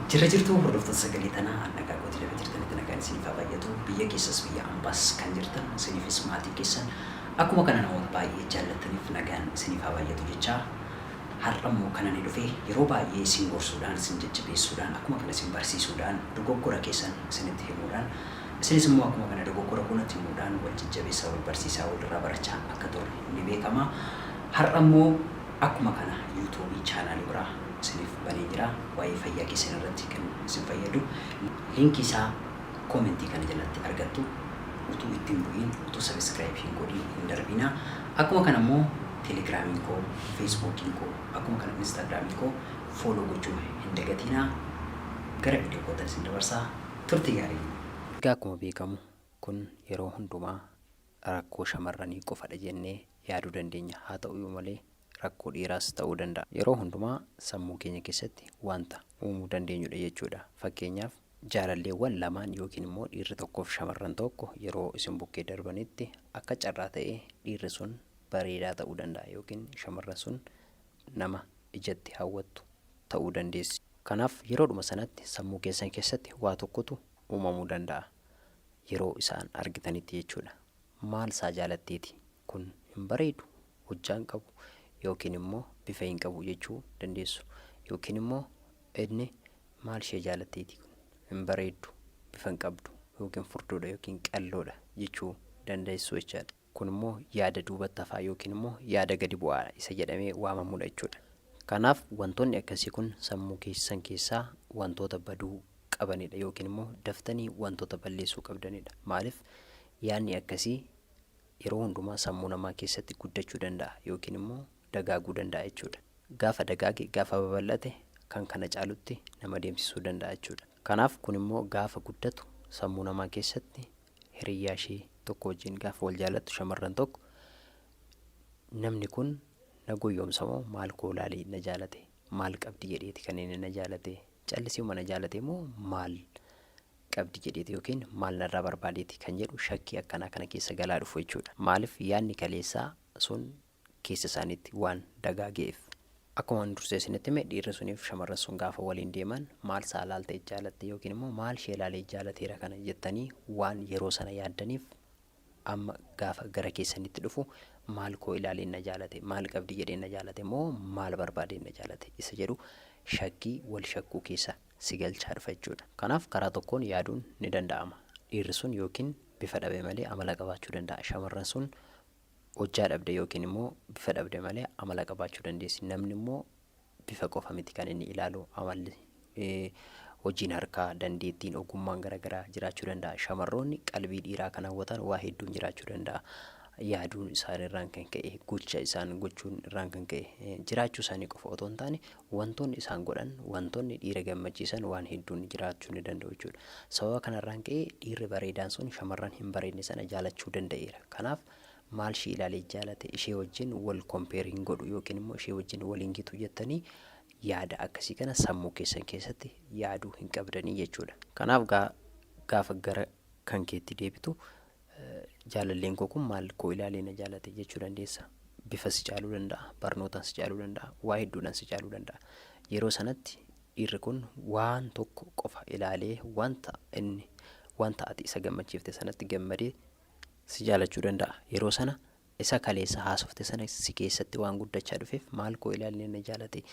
Jirra jirtuu hordoftoota sagalee tanaa, nagaa kooti. Lafa jirtanitti nagaan isiniif haa baay'atu. Biyya keessas biyya ambaas kan jirtan isiniifis maatii keessan akkuma kana namoota baay'ee jaallattaniif nagaan isiniif haa baay'atu jechaa, har'a immoo kan ani dhufe yeroo baay'ee isin gorsuudhaan, isin jajjabeessuudhaan, akkuma kana isin barsiisuudhaan, dogoggora keessan isinitti himuudhaan, isinis immoo akkuma kana dogoggora koo natti himuudhaan wal jajjabeessaa, wal barsiisaa, walirraa barachaa akka turre ni beekama. Har'a immoo akkuma kana yuutuubii chaanaalii biraa isiniif banee jira. Waa'ee fayyaa keessan irratti kan isin fayyadu. Liinkii isaa koomentii kana jalatti argattu. Utuu itti hin bu'iin, utuu subscribe hin godhiin hin darbinaa. Akkuma kana immoo telegiraamiin koo, feesbuukiin koo, akkuma kana instaagiraamii koo follow gochuu hin dagatinaa. Gara viidiyoo kootan isin dabarsaa. Turtii gaarii. Egaa akkuma beekamu kun yeroo hundumaa rakkoo shamarranii qofadha jennee yaaduu dandeenya. Haa ta'uyyuu malee rakkoo dhiiraas ta'uu danda'a. Yeroo hundumaa sammuu keenya keessatti wanta uumuu dandeenyudha jechuudha. Fakkeenyaaf jaalalleewwan lamaan yookiin immoo dhiirri tokkoof shamarran tokko yeroo isin bukkee darbanitti akka carraa ta'ee dhiirri sun bareedaa ta'uu danda'a yookiin shamarran sun nama ijatti hawwattu ta'uu dandeessi. Kanaaf yeroodhuma sanatti sammuu keessan keessatti waa tokkotu uumamuu danda'a. Yeroo isaan argitanitti jechuudha. Maal isaa jaalatteeti? Kun hin bareedu, hojjaa hin qabu yookiin immoo bifa hin qabu jechuu dandeessu. Yookiin immoo inni maal ishee jaalatteeti kun hin bareeddu, bifa hin qabdu yookiin furdoodha yookiin qalloodha jechuu dandeessu jechaadha. Kun immoo yaada duubatti hafaa yookiin immoo yaada gadi bu'aa isa jedhamee waamamudha jechuudha. Kanaaf wantoonni akkasii kun sammuu keessan keessaa wantoota baduu qabanidha yookiin immoo daftanii wantoota balleessuu qabdanidha. Maaliif yaadni akkasii yeroo hundumaa sammuu namaa keessatti guddachuu danda'a yookiin immoo dagaaguu danda'a jechuudha. Gaafa dagaage, gaafa babal'ate kan kana caalutti nama deemsisuu danda'a jechuudha. Kanaaf kun immoo gaafa guddatu sammuu namaa keessatti hiriyyaa ishee tokko wajjin gaafa wal jaallattu shamarran tokko, namni kun na goyyoomsa moo maal koo laalee na jaalate, maal qabdi jedheeti kan inni na jaalate, calliseema na jaalate moo maal qabdi jedheeti yookiin maal narraa barbaadeeti kan jedhu shakkii akkanaa kana keessa galaa dhufu jechuudha. Maaliif yaadni kaleessaa sun keessa isaaniitti waan dagaageef. Akkuma an dursee isinitti hime, dhiirri suniif shamarran sun gaafa waliin deeman maal isaa laaltee jaalatte yookiin immoo maal ishee laalee jaalateera kana jettanii waan yeroo sana yaaddaniif, amma gaafa gara keessanitti dhufu maal koo ilaaleen na jaalate, maal qabdi jedheen na jaalate moo maal barbaadeen na jaalate isa jedhu shakkii wal shakkuu keessa si galchaa dhufa jechuudha. Kanaaf karaa tokkoon yaaduun ni danda'ama. Dhiirri sun yookiin bifa dhabe malee amala qabaachuu danda'a. Shamarran sun hojjaa dhabde yookiin immoo bifa dhabde malee amala qabaachuu dandeessi. Namni immoo bifa qofa miti kan inni ilaalu, amalli, hojiin harkaa, dandeettiin, ogummaan garaagaraa jiraachuu danda'a. Shamarroonni qalbii dhiiraa kan hawwatan waa hedduun jiraachuu danda'a. Yaaduun isaan irraan kan ka'e, gocha isaan gochuun irraan kan ka'e, jiraachuu isaanii qofa otoo hin taane wantoonni isaan godhan, wantoonni dhiira gammachiisan waan hedduun jiraachuu ni danda'u jechuudha. Sababa kanarraan ka'e dhiirri bareedaan sun shamarran hin bareedne sana jaalachuu danda'eera. Kanaaf maal ishee ilaalee jaalate, ishee wajjin wal compare hin godhu yookiin immoo ishee wajjin wal hin gitu jettanii yaada akkasii kana sammuu keessan keessatti yaaduu hin qabdanii jechuudha. Kanaaf gaafa gara kan keetti deebitu jaalalleen koo kun maal koo ilaalee na jaalate jechuu dandeessa. Bifa si caaluu danda'a, barnootaan si caaluu danda'a, waa hedduudhaan si caaluu danda'a. Yeroo sanatti dhiirri kun waan tokko qofa ilaalee wanta inni wanta ati isa gammachiifte sanatti gammadee si jaalachuu danda'a. Yeroo sana isa kaleessa haasofte sana si keessatti waan guddachaa dhufeef maal koo ilaalee na jaalate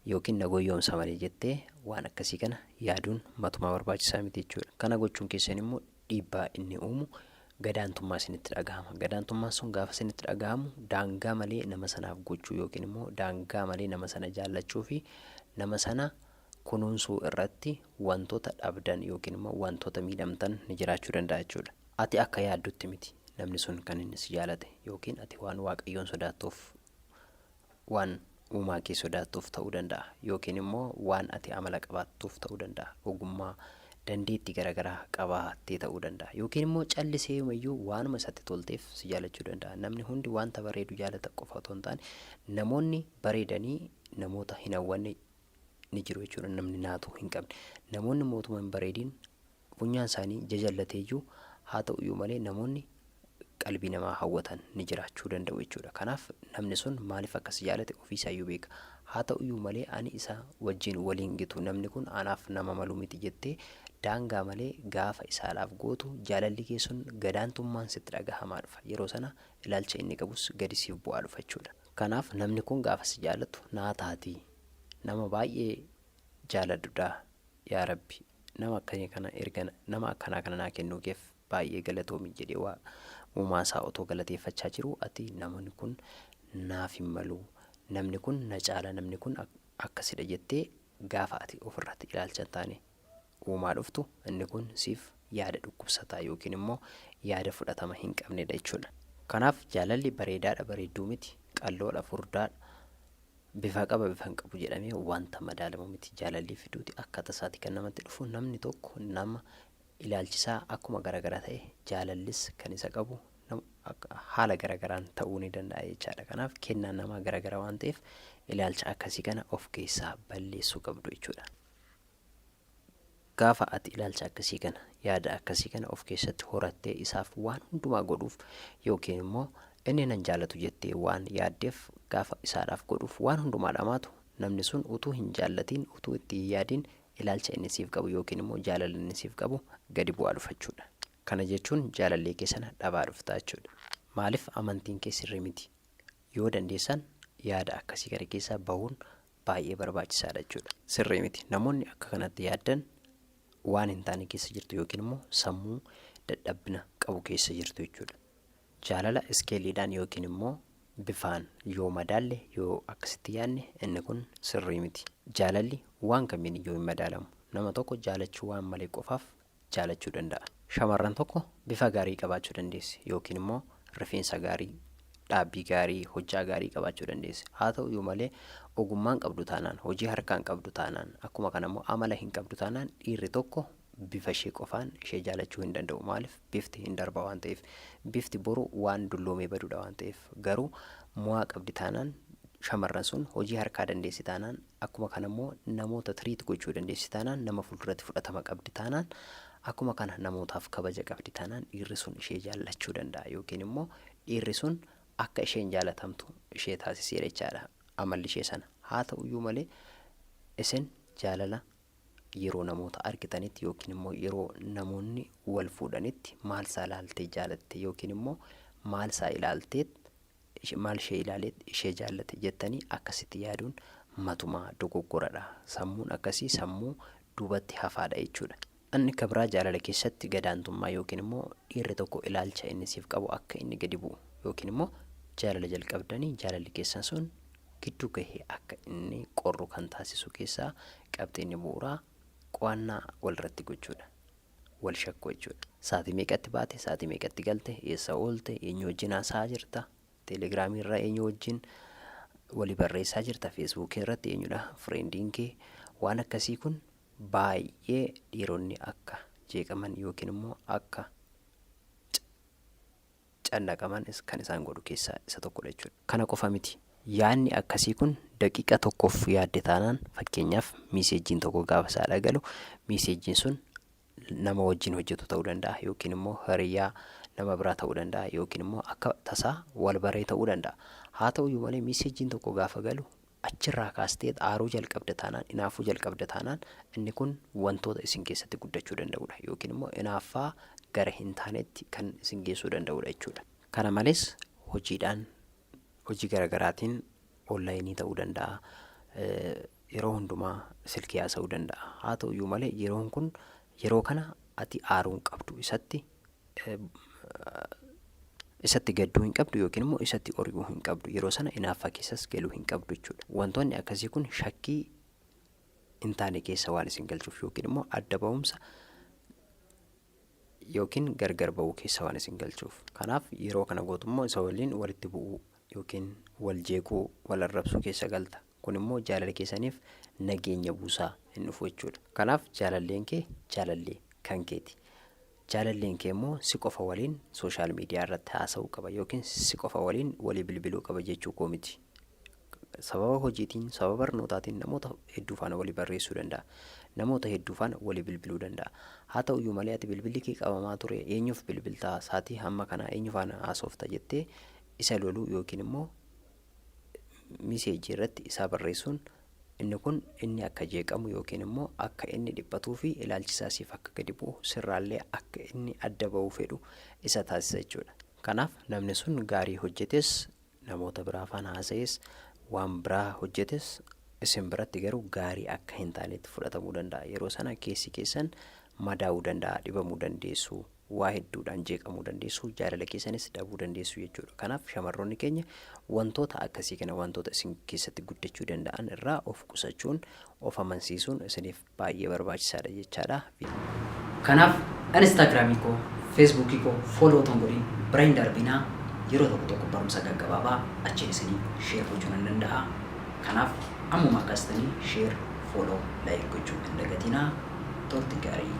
yookiin na goyyoomsa malee jettee waan akkasii kana yaaduun matumaa barbaachisaa miti jechuudha. Kana gochuun keessan immoo dhiibbaa inni uumu gadaantummaa isinitti dhagahama. Gadaantummaan sun gaafa isinitti dhagahamu daangaa malee nama sanaaf gochuu yookiin immoo daangaa malee nama sana jaallachuu fi nama sana kunuunsuu irratti wantoota dhabdan yookiin immoo wantoota miidhamtan ni jiraachuu danda'a jechuudha. Ati akka yaaddutti miti namni sun kan inni si jaalate, yookiin ati waan Waaqayyoon sodaattuuf, waan uumaa kee sodaattuuf ta'uu danda'a, yookiin immoo waan ati amala qabaattuuf ta'uu danda'a, ogummaa, dandeettii garaagaraa qabaattee ta'uu danda'a, yookiin immoo callisee iyyuu waanuma isatti tolteef si jaalachuu danda'a. Namni hundi wanta bareedu jaalata qofa otoo hin taane namoonni bareedanii namoota hin hawwanne ni jiru jechuudha. Namni naatuu hin qabne, namoonni mootuma hin bareediin funyaan isaanii jajallateeyyuu haa ta'uyyuu malee namoonni qalbii namaa hawwatan ni jiraachuu danda'u jechuudha. Kanaaf namni sun maaliif akka si jaalate ofiisaayyuu beeka. Haa ta'uyyuu malee ani isa wajjin waliin gitu, namni kun anaaf nama malu miti jettee daangaa malee gaafa isaadhaaf gootu jaalalli kee sun gadaantummaan sitti dhagahamaa dhufa. Yeroo sana ilaalcha inni qabus gadi siif bu'aa dhufa jechuudha. Kanaaf namni kun gaafa si jaallatu naa taatii nama baay'ee jaaladhudha yaa Rabbi nama akkanaa kana erga nama akkanaa kana naa kennuu keef baay'ee galatoomi jedhee waa uumaa isaa otoo galateeffachaa jiruu ati namni kun naaf hin malu namni kun na caala namni kun akkasidha jettee gaafa ati ofirratti ilaalcha hin taane uumaa dhuftu inni kun siif yaada dhukkubsataa yookiin immoo yaada fudhatama hin qabnedha jechuudha. Kanaaf jaalalli bareedaadha bareedduu miti, qalloodha furdaadha, bifa qaba bifa hin qabu jedhamee wanta madaalamu miti. Jaalalli fiduuti akka tasaati kan namatti dhufu. Namni tokko nama ilaalchisaa akkuma garagara ta'e jaalallis kan isa qabu haala garagaraan ta'uu ni danda'a jechaadha. Kanaaf kennaan namaa garagara waan ta'eef ilaalcha akkasii kana of keessaa balleessuu qabdu jechuudha. Gaafa ati ilaalcha akkasii kana, yaada akkasii kana of keessatti horattee isaaf waan hundumaa godhuuf yookiin immoo inni nan jaalatu jettee waan yaaddeef gaafa isaadhaaf godhuuf waan hundumaa dhamaatu namni sun utuu hin jaallatiin, utuu itti hin yaadiin ilaalcha inni siif qabu yookiin immoo jaalala inni siif qabu gadi bu'aa dhufa jechuudha. Kana jechuun jaalallee kee sana dhabaa dhufta jechuudha. Maaliif amantiin kee sirrii miti. Yoo dandeessan yaada akkasii kana keessaa bahuun baay'ee barbaachisaadha jechuudha. Sirrii miti. Namoonni akka kanatti yaaddan waan hin taane keessa jirtu yookiin immoo sammuu dadhabbina qabu keessa jirtu jechuudha. Jaalala iskeeliidhaan yookiin immoo bifaan yoo madaalle yoo akkasitti yaadne inni kun sirrii miti. Jaalalli waan kamiin iyyuu hin madaalamu. Nama tokko jaalachuu waan male qofaaf jaalachuu danda'a. Shamarran tokko bifa gaarii qabaachuu dandeessi yookiin immoo rifeensa gaarii, dhaabbii gaarii, hojjaa gaarii qabaachuu dandeessi. Haa ta'u iyyuu malee ogummaa hin qabdu taanaan, hojii harkaa hin qabdu taanaan, akkuma kana immoo amala hin qabdu taanaan dhiirri tokko bifa ishee qofaan ishee jaalachuu hin danda'u. Maaliif? Bifti hin darba waan ta'eef. Bifti boru waan dulloomee badudha waan ta'eef. Garuu mo'aa qabdi taanaan shamarran sun hojii harkaa dandeessi taanaan akkuma kana immoo namoota treat gochuu dandeessi taanaan nama fuulduratti fudhatama qabdi taanaan akkuma kana namootaaf kabaja qabdi taanaan dhiirri sun ishee jaallachuu danda'a yookiin immoo dhiirri sun akka isheen jaalatamtu ishee taasiseera jechaadha amalli ishee sana. Haa ta'uyyuu malee isin jaalala yeroo namoota argitanitti yookiin immoo yeroo namoonni wal fuudhanitti maal isaa ilaaltee jaalatte yookiin immoo maal isaa ilaalteet maal ishee ilaaleet ishee jaallate jettanii akkasitti yaaduun matumaa dogoggoradha. Sammuun akkasii sammuu duubatti hafaadha jechuudha. Inni ka biraa jaalala keessatti gadaantummaa yookiin immoo dhiirri tokko ilaalcha inni siif qabu akka inni gadi bu'u yookiin immoo jaalala jalqabdanii jaalalli keessan sun gidduu gahee akka inni qorru kan taasisu keessaa qabxiinni bu'uuraa qo'annaa walirratti gochuudha. Wal shakkuu jechuudha. Sa'aatii meeqatti baate, sa'aatii meeqatti galte, eessa oolte, eenyu wajjin haasa'aa jirta, teelegiraamii irraa eenyu wajjin walii barreessaa jirta, feesbuukii irratti eenyudha fireendiin kee, waan akkasii kun baay'ee dhiironni akka jeeqaman yookiin immoo akka cannaqaman kan isaan godhu keessaa isa tokkodha jechuudha. Kana qofa miti. Yaadni akkasii kun daqiiqa tokkoof yaadde taanaan fakkeenyaaf miiseejjiin tokko gaafa isaa dhagalu miiseejjiin sun nama wajjin hojjetu ta'uu danda'a yookiin immoo hiriyaa nama biraa ta'uu danda'a yookiin immoo akka tasaa wal baree ta'uu danda'a. Haa ta'uyyuu malee miiseejjiin tokko gaafa galu achirraa kaastee aaruu jalqabda taanaan, inaafuu jalqabda taanaan inni kun wantoota isin keessatti guddachuu danda'udha yookiin immoo inaaffaa gara hin taanetti kan isin geessuu danda'udha jechuudha. Kana malees hojiidhaan hojii garagaraatiin onlaayinii ta'uu danda'a. Yeroo hundumaa silkii haasa'uu danda'a. Haa ta'uyyuu malee yeroon kun yeroo kana ati aaruu hin qabdu isatti isatti gadduu hin qabdu yookiin immoo isatti ori'uu hin qabdu. Yeroo sana inaaffaa keessas galuu hin qabdu jechuudha. Wantoonni akkasii kun shakkii hin taane keessa waan isin galchuuf yookiin immoo adda ba'umsa yookiin gargar ba'uu keessa waan isin galchuuf. Kanaaf yeroo kana gootu immoo isa waliin walitti bu'uu yookiin wal jeequu, wal arrabsuu keessa galta. Kun immoo jaalala keessaniif nageenya buusaa hin dhufu jechuudha. Kanaaf jaalalleen kee jaalallee kan keeti. Jaalalleen kee immoo si qofa waliin sooshaal miidiyaa irratti haasa'uu qaba yookiin si qofa waliin walii bilbiluu qaba jechuu koo miti. Sababa hojiitiin, sababa barnootaatiin namoota hedduu faana walii barreessuu danda'a. Namoota hedduu faana walii bilbiluu danda'a. Haa ta'u iyyuu malee ati bilbilli kee qabamaa ture eenyuuf bilbiltaa saatii hamma kanaa eenyu faana haasofta jettee isa loluu yookiin immoo Message irratti isaa barreessuun inni kun inni akka jeeqamu yookiin immoo akka inni dhiphatuu fi ilaalchi isaa siif akka gadi bu'u, sirraallee akka inni adda ba'uu fedhu isa taasisa jechuudha. Kanaaf namni sun gaarii hojjetes, namoota biraa faana haasa'es, waan biraa hojjetes, isin biratti garuu gaarii akka hin taanetti fudhatamuu danda'a. Yeroo sana keessi keessan madaa'uu danda'a, dhibamuu dandeessu, waa hedduudhaan jeeqamuu dandeessu, jaalala keessanis dhabuu dandeessu jechuudha. Kanaaf shamarroonni keenya wantoota akkasii kana, wantoota isin keessatti guddachuu danda'an irraa of qusachuun, of amansiisuun isiniif baay'ee barbaachisaadha jechaadha. Kanaaf Instagramii koo, Facebookii koo follow otoo hin godhin bira hin darbinaa. Yeroo tokko tokko barumsa gaggabaabaa achiin isinii share gochuu nan danda'a. Kanaaf ammuma akkasitanii share, follow, like gochuu hin dagatinaa. Turtii gaarii.